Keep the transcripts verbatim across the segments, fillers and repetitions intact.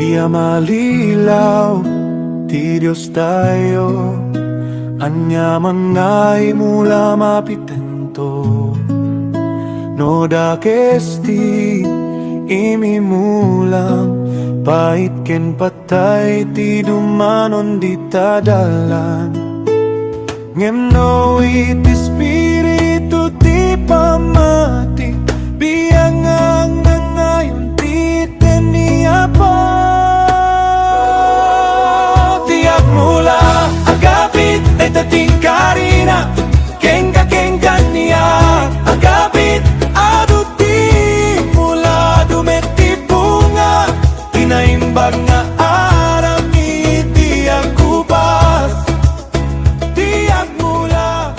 Ti a malilaw ti Diostayo, ania man nga imula mapitento. No dakes ti imimulam, pait ken patay ti dumanon dita dalan. Ngem no iti Espiritu ti pammati, biang nga agnanayon ti ten ni Apo. Ti agmula, agapit, dayta ti inkarina, kenka, ken kaniak, agapit, adu ti mula, adu met ti bunga, ti naimbag nga aramid ti agkupas. Ti agmula,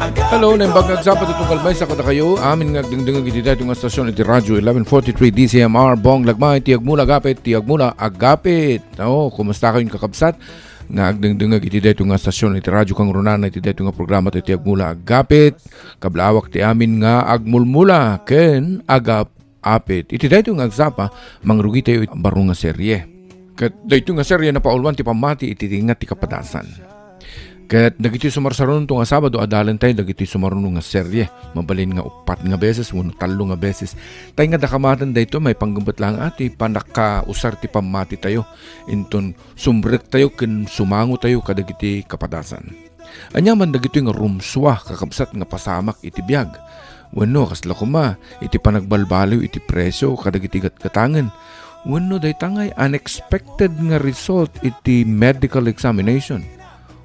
agapit. Hello, naimbag nga agsapa ti tunggal maysa kadakayo. Amin nga agdengdengngeg iti daytoy nga stasyon iti Radio eleven forty-three D C M R, Bong Lagmay, ti agmula agapit, ti agmula agapit. O, kumusta kayon, kakabsat? Nga agdengdengngeg iti daytoy nga stasyon iti radyo, kangrunana iti daytoy nga programa ti agmula agapit. Kablawak ti amin nga agmulmula ken agap-, apit. Iti daytoy nga agsapa, mangrugitayo iti baro nga serye. Ket daytoy nga serye, napauluan ti pammati iti ingat ti kapadasan. Ket dagitoy sumarsarunonto nga Sabado, adalentayo dagitoy sumaruno nga serye. Mabalin nga uppat nga beses wenno tallo nga beses. Tay nga dakamaten daytoy, maipanggep met laeng ti pannakausar ti pammatitayo. Inton sumrektayo ken sumangotayo kadagiti kapadasan. Ania man dagitoy nga rumsua, kakabsat, nga pasamak iti biag? Wenno, kasla koma, iti panagbalbaliw iti presio kadagiti gatgatangen? Wenno, dayta ngay unexpected nga result iti medical examination?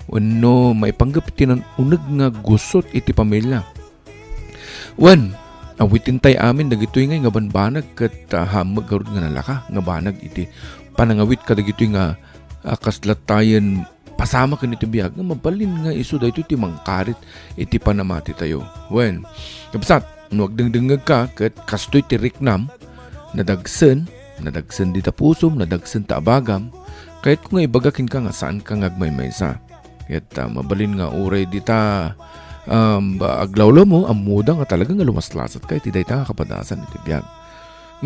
Wenno, maipanggep iti nan-uneg nga gusot iti pamilia? Wen, awitentay amin dagitoy ngay nga banbanag ket, ah, hammeg ngarud nga nalaka nga banag iti panangawit kadagitoy nga, ah, kaslatayen pasamaken iti biag nga mabalin nga isu daytoy ti mangkarit iti panamatitayo. Wen, kabsat, no agdengdengngegka ket kastoy ti riknam, nadagsen, nadagsen dita pusom, nadagsen ta abagam, kayatko nga ibaga kenka nga saanka nga agmaymaysa. Ket, ah, mabalin nga uray dita, um, ba-, aglawlawmo, ammoda nga talaga nga lumaslasatka iti dayta nga kapadasan iti biag.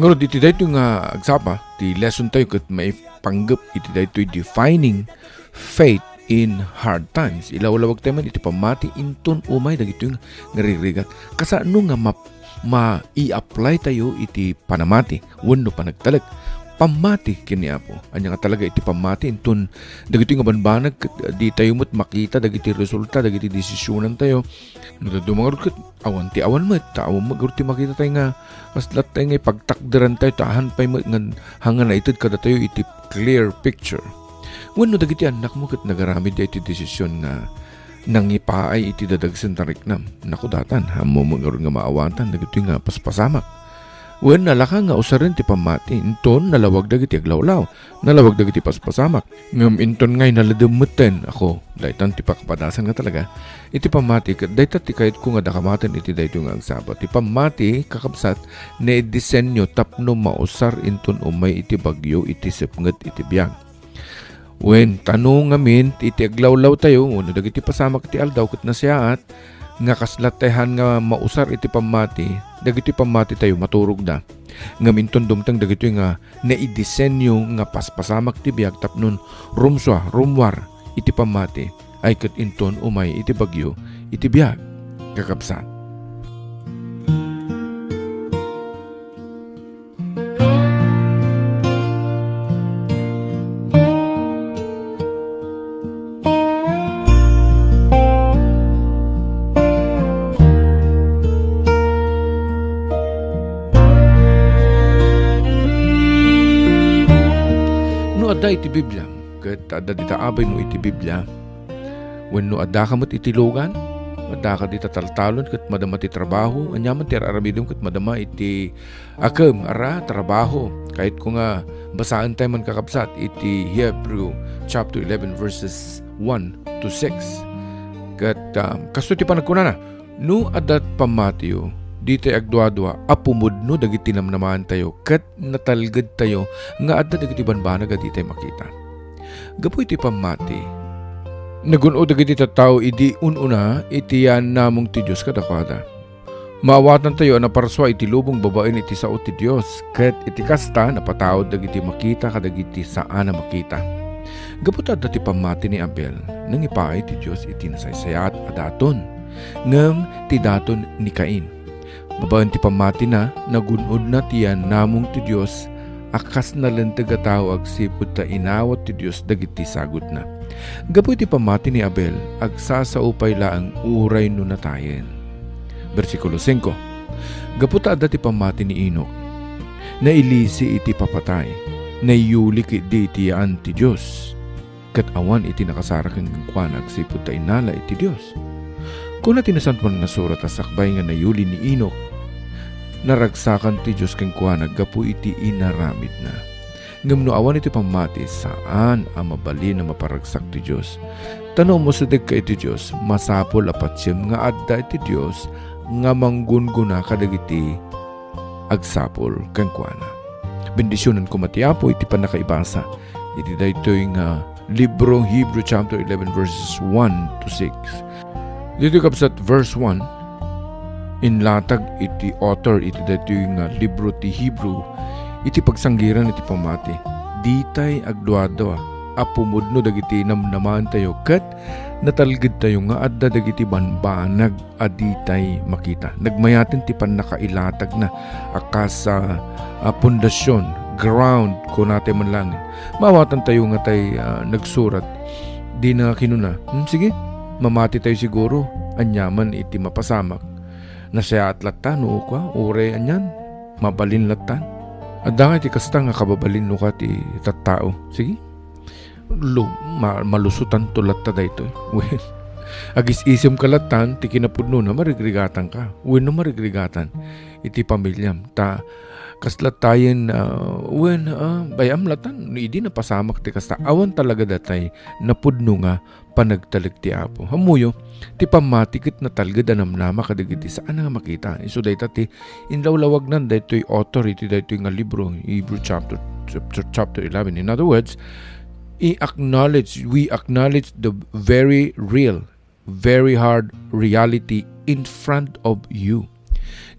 Ngarud, iti daytoy nga agsapa, ti lesson tayo ket maipanggep iti daytoy defining faith in hard times. Ilawlawag tayo man iti pammati inton umay dagitoy nga, nga ririgat. Kasano nga map-, ma-i-apply tayo iti panamati wenno panagtalek? Pammati ken ni Apo. Ania nga talaga iti pammati inton dagitoy nga banbanag ket ditayo met makita dagiti resulta dagiti desisionantayo? No dadduma ngarud ket awan ti awan met, ta awan met ngarud ti makitatayo nga kasla tay nga ipagtakderantayo, ta haan pay met nga, haan nga naited kadatayo iti clear picture. Wenno dagiti annakmo ket nagaramidda iti desisyon nga nangipaay iti dadagsen a riknam. Naku, datan, ammom ngarud nga maawatan dagitoy nga paspasamak. Wen, nalaka nga usaren ti pammati, inton nalawag dagiti aglawlaw, nalawag dagiti paspasamak. Ngem inton ngay naledem metten, ako, daytan ti pakapadasan nga talaga, iti pammati, ket dayta ti kayatko nga dakamaten iti daytoy nga agsapa. Ti pammati, kakabsat, naidisenyo tapno mausar inton umay iti bagyo iti sepnget iti biag. Wen, ta no ngamin iti aglawlawtayo wenno dagiti pasamak iti aldaw ket nasayaat nga kasla tay haan nga mausar iti pammati, dagiti pammatitayo maturogda. Ngem inton dumteng dagitoy nga naidisenyo nga paspasamak ti biag tapnon rumsua, rummuar iti pammati, ay ket inton umay iti bagyo iti biag, kakabsat. No adda iti Biblia, ket adda dita abaymo iti Biblia, wenno addaka met iti lugan, addaka dita taltalon ket madama ti trabaho, aniaman ti ar-aramidem ket madama iti akem, ara, trabaho. Kayatko nga basaentayo man, kakabsat, iti Hebreo chapter eleven, verses one to six. Ket, um, kastoy ti panagkunana, "No adda pammatiyo, ditay agduadua a pumudno dagiti namnamaentayo ket natalgedtayo nga adda dagiti banbanag a ditay makita." Gapu iti pammati, nagun-o dagiti tattao idi un-una iti yaannamong ti Dios kadakuada. Maawatantayo a naparsua iti lubong babaen iti sao ti Dios, ket iti kasta, napataud dagiti makita kadagiti saan a makita. Gapu ta adda ti pammati ni Abel, nangipaay ti Dios iti nasaysayaat a daton, ngem ti daton ni Cain. Babaen ti pammatina, nagun-odna ti yannamong ti Dios a kas nalinteg a tao agsipud ta inawat ti Dios dagiti sagutna. Gapu iti pammati ni Abel, agsasao pay laeng uray no natayen. Bersikulo singko. Gapu ta adda ti pammati ni Enoc, nailisi iti papatay, naiyuli ketdi iti yaan ti Dios, ket awan iti nakasaraken kenkuana agsipud ta innala iti Dios. Kuna ti Nasantoan nga Surat a sakbay nga nayuli ni Enoc, naragsakan ti Dios kenkuana gapu iti inaramidna. Ngem no awan iti pammati, saan a mabalin a maparagsak ti Dios. Ta no umusdekka iti Dios, masapul a patiem nga adda iti Dios nga manggungguna kadagiti agsapul kenkuana. Bendisionen koma ti Apo iti pannakaibasa iti daytoy nga libro, Hebrew chapter eleven, verses one to six. Ditoy kabsat, verse one, inlatag iti author iti daytoy nga libro ti Hebrew iti pagsanggiran iti pammati. Ditay agduadua a pumudno dagiti namnamaentayo ket natalgedtayo nga adda dagiti banbanag a ditay makita. Nagmayaten ti pannakailatagna a kas a, a pundasyon, ground, kunatay man laeng. Maawatantayo nga tay, a, nagsurat, dina kinuna, "Hmm, sige, mamatitayo siguro, aniaman iti mapasamak. Nasayaat latta no kua, uray anian, mabalin latta." Adda nga iti kasta nga kababalin no kua ti tattao. Sige, Lu-, ma-, malusotanto latta daytoy. Wen, agis-isemka lattan ti kinapudnona, marigrigatanka. Wenno marigrigatan iti pamiliam. Ta, kasla tayen, a, wen, a, bay-am lattan, idi napasamak ti kasta. Awan talaga datay napudno nga panagtalek ti Apo. Ammoyo, ti pammati ket natalged a namnama kadagiti saan nga makita. Isu dayta ti inlawlawagnan daytoy author iti daytoy nga libro, Hebrew chapter, chapter, chapter eleven. In other words, i-acknowledge, we acknowledge the very real, very hard reality in front of you.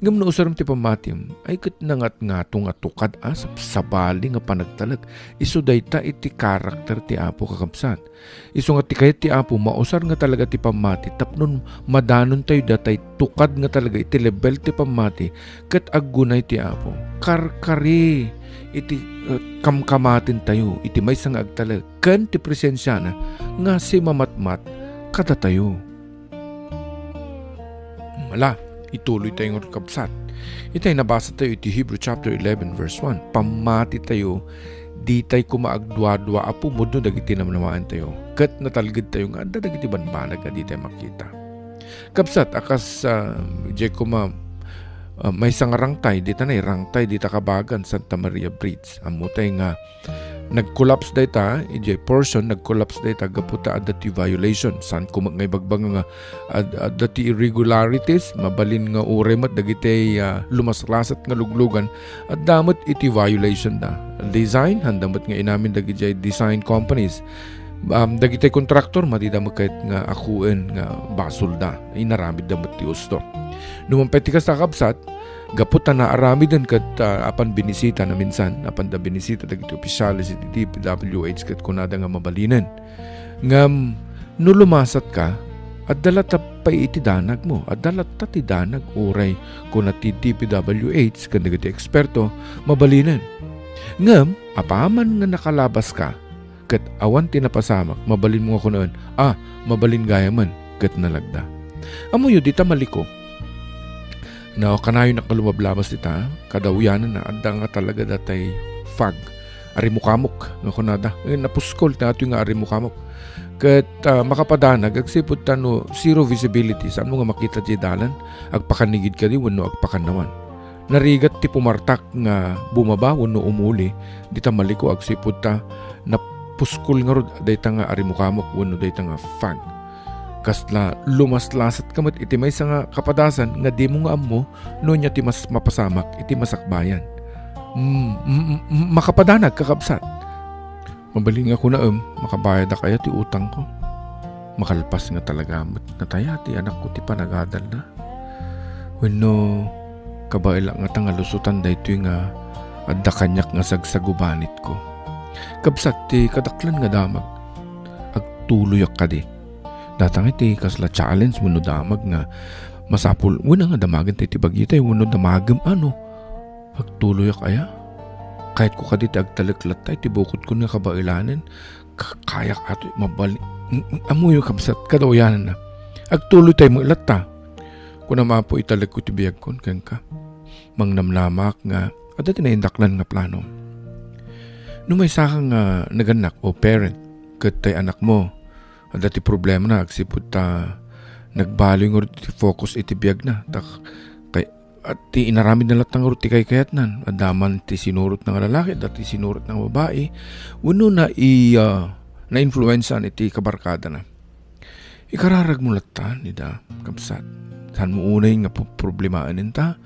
Ngem no usarem ti pammatim, ay ket nangatngato nga tukad a sabsabali nga panagtalek. Isu dayta iti karakter ti Apo, kakabsat. Isu nga ti kayat ti Apo, mausar nga talaga ti pammati tapno madanontayo datay tukad nga talaga iti lebel ti pammati ket aggunay ti Apo. Karkari iti, eh, kamkamatentayo iti maysa nga agtalek ken ti presensiana nga simamatmat kadatayo. Ala, ituloytayo ngarud, kabsat. Itay nabasatayo iti Hebrew chapter eleven, verse one. Pammatitayo, ditay koma agduadua a pumudno dagiti namnamaentayo, ket natalgedtayo nga adda dagiti banbanag a ditay makita. Kabsat, a kas, ah, idiay koma, ah, maysa nga rangtay, dita nairangtay, dita kabagan Santa Maria Bridge. Ammotay nga nag-collapse dayta, idiay portion, nag-collapse dayta gapu ta adda ti violation. Saan koma nga ibagbaga nga ad-, adda ti irregularities, mabalin nga uray met dagiti, ah, lumaslasat nga luglugan, adda met iti violation da. Design, handa met nga inamin dagidiay design companies. Um, dagiti contractor, madida met kayat nga akuen nga basolda. Inaramidda met ti usto. Numan pay ti kasta, kabsat, gapu ta naaramiden ket, ah, apan binisita na minsan, apan da binisita dagiti opisyales iti D P W H ket kunada nga mabalinen. Ngem no lumasatka, adda latta pay iti danagmo, adda latta ti danag uray kuna ti D P W H ken dagiti eksperto, mabalinen. Ngem apaman nga nakalabaska, ket awan ti napasamak, mabalinmo nga kunaen, "Ah, mabalin gayamen," ket nalagda. Ammoyo, dita maliko, no, kanayon a lumablabas dita, kadawyanan na, adda nga talaga datay fog, arimukamok, nga kunada. Eh, napuskol, datoy nga arimukamok. Ket, ah, makapadanag, agsipud ta no zero visibility, saan mo nga makita ti dalan, agpakanigid kadi wenno agpakannawan. Narigat ti pumartak nga bumaba wenno umuli, dita maliko agsipud ta napuskol ngarud dayta nga arimukamok wenno dayta nga fog. Kasla lumaslasat ka met iti maysa nga kapadasan nga dimo nga ammo no ania ti mas mapasamak iti masakbayan. Mm, mm, mm, makapadanag, kakabsat. Mabalin nga kunaem, makabayadak aya ti utangko? Makalpas nga talaga met nataya ti anakko ti panagadalna. Wenno, kabaelak ngata nga lusotan daytoy nga adda kaniak nga sagsagubanitko. Kabsat ti kadaklan nga damag, agtuloyak kadi. Datang iti kasla challenge wenno damag nga masapul, wenno nga damagen tayo ti bagitayo wenno damagem ano. Agtuloyak aya? Kayatko kadi ti agtalek latta iti bukodkon nga kabaelanen. Ka-, kayak ato mabali-, mm, mm, ammoyo, kabsat, kadawyananna. Agtuloy tayo met latta. Kuna mapo italekko ti biagkon kenka. Mangnamnamak nga adda ti naindaklan nga plano. No maysaka nga nagannak o parent ket tay anakmo, adda ti problemana agsipud ta nagbaliw ngarud ti focus iti biagna. Ta kay, at ti inaramidna latta ngarud ti kaykayatnan. Adda man ti sinurotna nga lalaki, adda ti sinurotna nga babai. Wenno na i-, ah, nainfluensaan iti kabarkadana. Ikararagmo latta ida, kabsat. Saanmo unay nga po-, problemaen ta.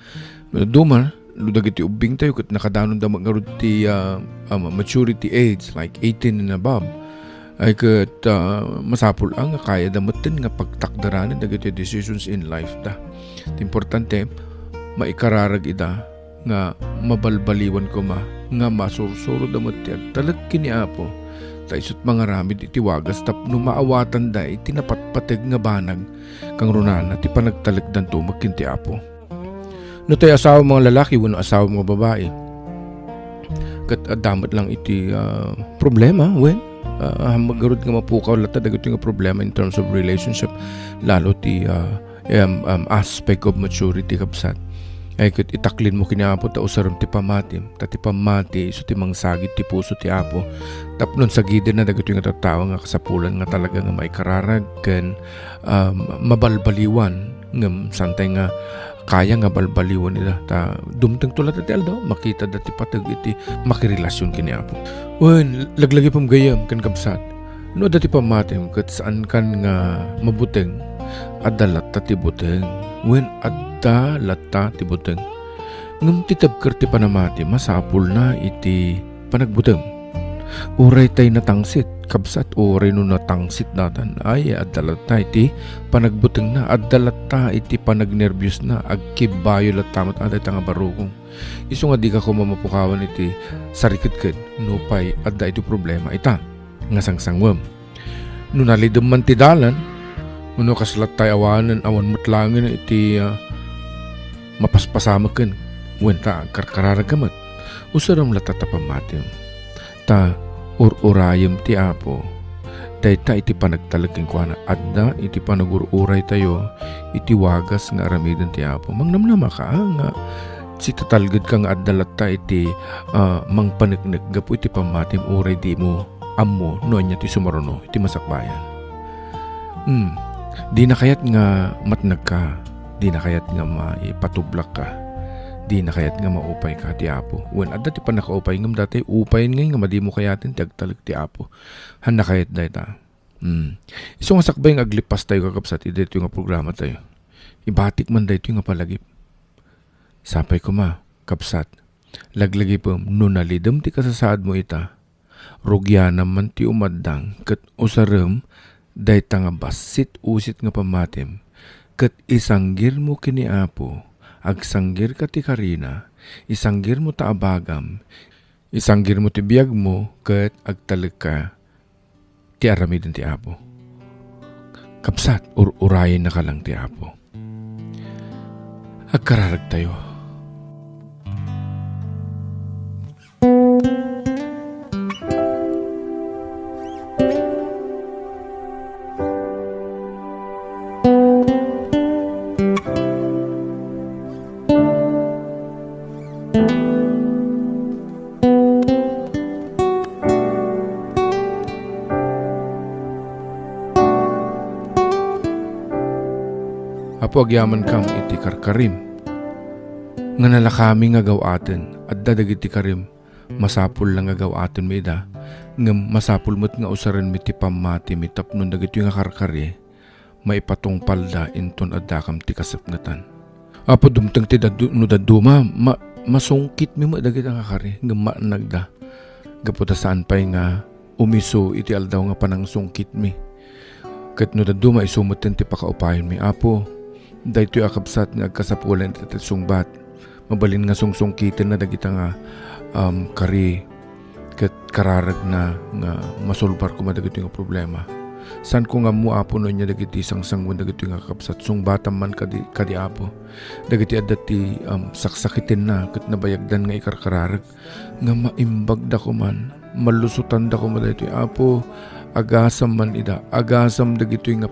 Duma, no dagiti ubbingtayo ket nakadanonda met ngarud ti, ah, ah, maturity age, like eighteen and above, ay ket, ah, masapul a nga kayada metten nga pagtakderanen dagiti decisions in life da. Ti importante, maikararag ida nga mabalbaliwan koma, nga masursuroda met ti agtalek ken ni Apo, ta isut mangaramid iti wagas tapno maawatanda iti napatpateg nga banag, kangrunana ti panagtalekdanto met ken ti Apo. No tay asawa nga lalaki wenno asawa nga babai, ket adda met lang iti, ah, problema, wen, ah, ammok ngarud nga mapukaw latta dagitoy nga problema in terms of relationship, lalo ti, ah, em, em, aspect of maturity, kabsat. Ay ket itaklinmo ken ni Apo ta usarem ti pammatim, ta ti pammati isu ti mangsagid ti puso ti Apo. Tapno sagidenna dagitoy nga tattao nga kasapulan nga talaga nga maikararag ken, em, mabalbaliwan, ngem saantay nga kaya nga balbaliwan ida. Ta dumtengto latta ti aldaw, makitada ti pateg iti makirelasion ken ni Apo. Wen, laglagipem gayyem ken kabsat. No adda ti pammatim ket saankan nga mabuteng, adda latta ti buteng. Wen, adda latta ti buteng. Ngem ti tebker ti panamati, masapulna iti panagbutem. Uray tay natangsit, kabsat, uray no natangsit datan, ay, adda latta iti panagbutengna, adda latta iti panagnerbiosna, agkibbayo latta met a dayta nga barukong. Isu nga dika koma mapukawan iti sariketket, nupay adda iti problema ita nga sangsangwem. No nalidem man ti dalan, wenno kasla tay awanen, awan met laengen iti, ah, mapaspasameken, wen ta agkarkararagka met, usarem latta ta pammatim. Ta ur-urayem ti Apo. Dayta iti panagtalek kenkuana, adda iti panagur-uraytayo iti wagas nga aramiden ti Apo. Mangnamnamaka, ah, nga sitatalgedka nga adda latta iti, ah, mangpaneknek gapu iti pammatim uray dimo ammo no ania ti sumaruno iti masakbayan. Hmm. Dina kayat nga matnagka. Dina kayat nga maipatublakka. Dina kayat nga maupayka ti Apo. Wen, adda ti pannakaupay ngem daytoy upayen ngay nga madimo kayaten ti agtalek ti Apo. Hanna kayat dayta. Hmm. Isu nga sakbay nga aglipastayo, kakabsat, iti daytoy nga programatayo. Ibatik man daytoy nga palagip. Sapay koma, kabsat, laglagipem no nalidem ti kasasaadmo ita, rugianam man ti umaddang ket usarem dayta nga bassit-usit nga pammatim, ket isanggirmo ken ni Apo, agsanggirka ti karina, isanggirmo ta abagam, isanggirmo ti biagmo, ket agtalekka ti aramiden ti Apo. Kabsat, ur-urayennaka lang ti Apo. Agkararagtayo. Apo, agyamankam iti karkarim nga nalakami nga gaw-aten. Adda dagiti karim, masapul la nga gaw-atenmi ida, ngem masapul met nga usarenmi ti pammatimi tapno dagitoy nga karkari maipatungpalda inton addakam ti kasepngetan. Apo, dumteng ti daddu-, no dadduma, ma-, masungkitmi met dagita nga kari, ngem maannagda. Gapu ta saan pay nga umisu iti aldaw nga panangsungkitmi. Ket no dadduma, isu metten ti pakaupayenmi. Apo, daytoy a kabsat nga agkasapulan iti sungbat. Mabalin nga sungsungkitenna dagita nga, um, kari ket kararagna nga masolbar koma dagitoy nga problema. Saanko nga ammo, Apo, no ania dagiti sangsangbuen dagitoy nga kabsat. Sungbatam man kadi, kadi, Apo, dagiti adda ti, um, saksakitenna ket nabayagdan nga ikarkararag nga maimbagda koman, malusotanda koma daytoy, Apo. Agasam man ida, agasam dagitoy nga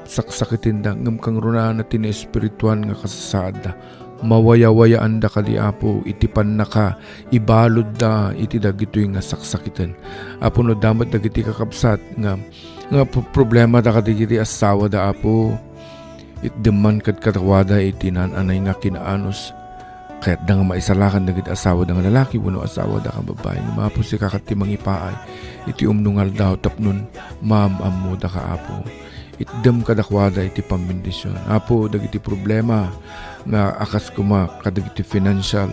saksakitenda, ngem kangrunaan ti naespirituan nga kasasaadda. Mawayawayaanda kadi, Apo, iti pannakaibaludda iti dagitoy nga saksakiten. Apo, no adda met dagiti kakabsat nga, nga pro-, problemada kadagiti assawada, Apo, itdem man kad-, kadakuada iti naan-anay nga kinaanus. Kayatda nga maisalakan dagiti assawada nga lalaki wenno assawada nga babbai. Ngem, Apo, sika ket ti mangipaay iti umno nga aldaw tapno maam-ammodaka, Apo. Itdem kadakuada iti pambendision. Apo, dagiti problema nga a kas koma kadagiti financial,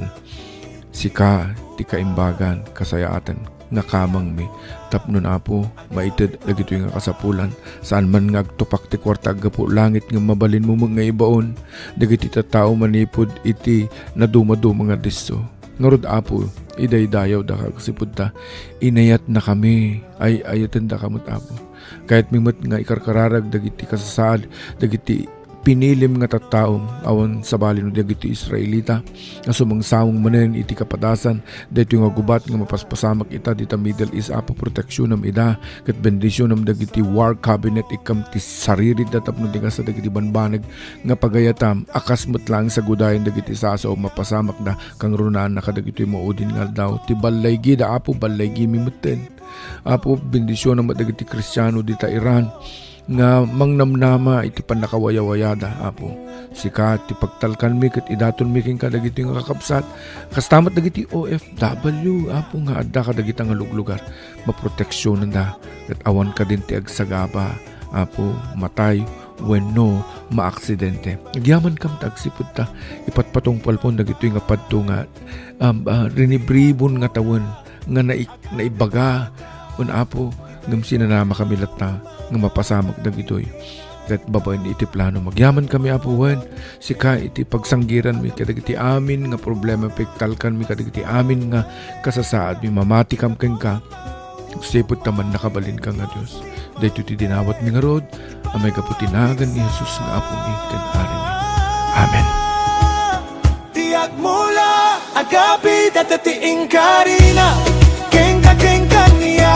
sika ti kaimbagan, kasayaatan nga kamangmi. Tapno, Apo, maited dagitoy nga kasapulan. Saan man nga agtupak ti kuarta aggapu langit, ngem mabalinmo met nga ibaon dagiti tattao manipud iti nadumaduma nga disso. Ngarud, Apo, idaydayawdaka agsipud ta inayatnakami, ay-ayatendaka met, Apo. Kayatmi met nga ikarkararag dagiti kasasaad dagiti pinilim nga tattaom, awan sabali no dagiti Israelita nga sumangsamong manen iti kapadasan daytoy nga gubat nga mapaspasamak ita dita Middle East, Apo, proteksionam ida, ket bendisionam dagiti war cabinet, ikkam ti sariritda tapno ti kasta dagiti banbanag nga pagayatam, a kas met laeng sagudayen dagiti sasao mapasamakda, kangrunaan na kadagitoy maudin nga aldaw. Ti ballaygida, Apo, ballaygimi metten. Apo, bendisionam met dagiti Kristiano dita Iran nga mangnamnama iti pannakawayawayada, Apo. Sika ti pagtalkanmi ket idatonmi kenka dagitoy nga kakabsat. Kasta met dagiti O F W, Apo, nga adda kadagita nga luglugar. Maproteksionanda ket awan kadin ti agsagaba, Apo, matay wenno maaksidente. Agyamankam ta agsipud ta ipatpatungpalpon dagitoy nga padto nga, um, ah, rinibribon nga tawen nga nai-, naibaga wen, Apo, ngem sinanamakami latta nga mapasamak dagitoy. Ket babaen iti plano, agyamankami, Apo, wen sika iti pagsanggiranmi kadagiti amin nga problema, pigtalkanmi kadagiti amin nga kasasaadmi, mamatikam kenka, agsipud ta mannakabalinka nga Dios. Daytoy ti dinawatmi ngarud, a maigapu ti nagan ni Jesus nga Apomi ken Arimi. Amen. Ti agmula, agapit adda ti inkarina. Kenka, kenka nia,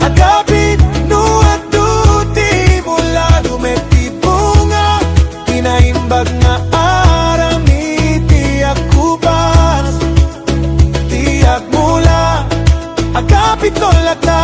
agapit no adda ti mula, dumet ti bunga, kinaimbag nga aram iti agkupas. Ti agmula, agapit no latta,